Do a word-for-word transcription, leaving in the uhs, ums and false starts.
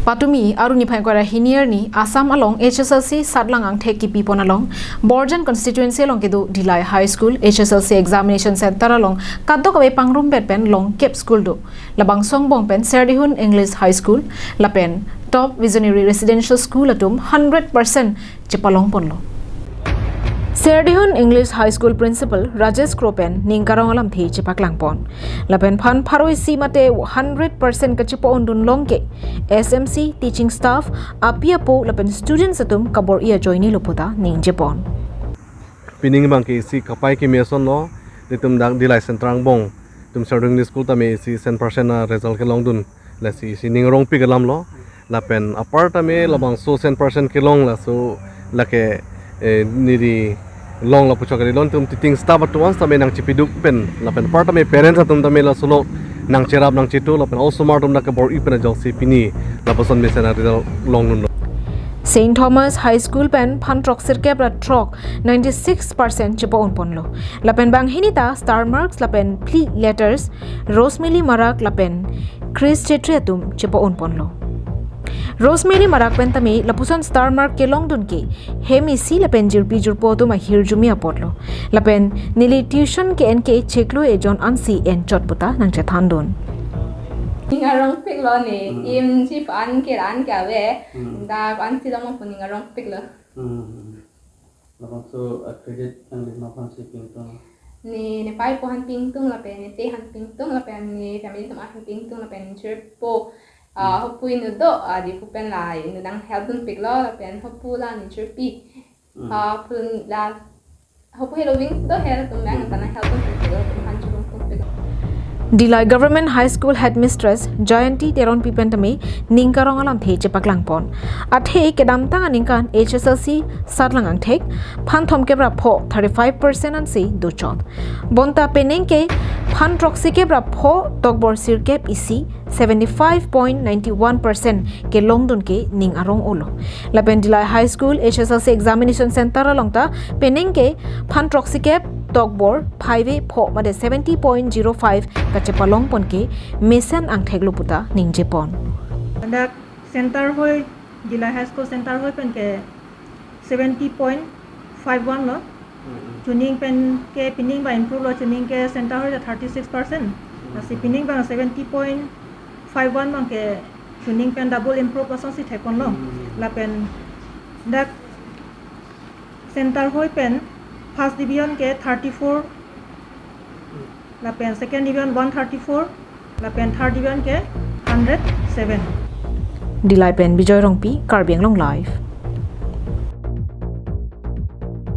Patumi Arni phai kora hini arni Assam along H S L C satlang angthek kipi pon along Borjan constituency along kedo Dillai High School H S L C examination center along kadokave pangrumpet pen longkep school do. Labangso angbong pen Serdihun English High School lapen Top Visionary Residential School atum hundred percent chepalong ponlo. Serdihun English High School Principal Rajesh Kro pen ning karong alamthe chepaklang pon. Lapen phan pharo isi mate hundred percent kachepa-ondun long ke S M C, teaching staff, api apo lapen students atum kabor-i ajoine lo puta ningje pon. Pining abang ke isi kapai keme asonlo, netum dak Dillai center angbong tum Serdihun English School tame isi cent percent a result kelongdun. Lasi isi ning arongpik alamlo. Lapen apar tame labangso cent percent kelong laso lake, eh, neli long lapuchok kali lon tum teaching staff atum tame nangchepiduk pen. Lapen apar tame parents atum tame laso lo nangcherap nangchetu lapen osomar atum nangkebor-i pen ajoksi pini lapuson mesen a result longdunlo. Saint Thomas High School pen phan throksi kep ra throk ninety-six percent chepa-on ponlo. Lapen banghini ta star marks lapen phli letters Rosemary Marak lapen Chris Chetri atum chepa-on ponlo. Rosemary Marak pen tame lapuson star mark kelongdun ke hem isi lapen jirpi jirpo atum ahirjume apotlo. Lapen neli tuition ke-en ke chiklo ejon ansi enchot puta nangchethandun. Ning arongpiklo ne, hmm, im chip an ke an ke ave, hmm, dak ansi dong pu ning arongpiklo. Hmm. Labangso a credit nangli ma aphansi pingtung? Ne, nepei po aphan pingtung lapen, nepe aphan pingtung lapen, ne family atum aphan pingtung lapen, chirpo, ah, hmm, hopu inut do, ah, di pu pen la, inut nang help dunpiklo lapen, hopu la ne chirpi. Hmm. Ah, pun la, hopu helo wings do hel tum bang, hmm, ta nang help dunpiklo, tum aphan chirung dunpiklo. Dillai Government High School Headmistress Jayanti Teronpi pen tame ning karong alamthe chepaklang pon. Athe kedamtang aningkan H S L C satlang angthek phan thomkep ra pho thirty-five percent ansi dochot. Bonta penang ke phan throksi kep ra pho tokbor sirkep isi seventy-five point nine one percent kelongdun ke ning arong-olo. Lapen Dillai High School H S L C examination center along ta penang ke phan throksi kep tokbor phaive pho mate seventy point zero five kachepalong pon ke mesen angthek lo puta ningje pon. Dak center hoi, Dillai High School center hoi pen ke seventy point five one lo. Mm-hmm. Chuning pen ke pining ba improve lo, chuning ke center hoi ta thirty-six percent. Mm-hmm. Lasi pining bang seventy point five one bang ke chuning pen double improve asonsi thek ponlo. Mm-hmm. Lapen dak center hoi pen first division ke thirty-four, lapen second division one thirty-four, lapen third division ke hundred seven. Dillai pen Bijoy Rongpi, Karbi Anglong Live.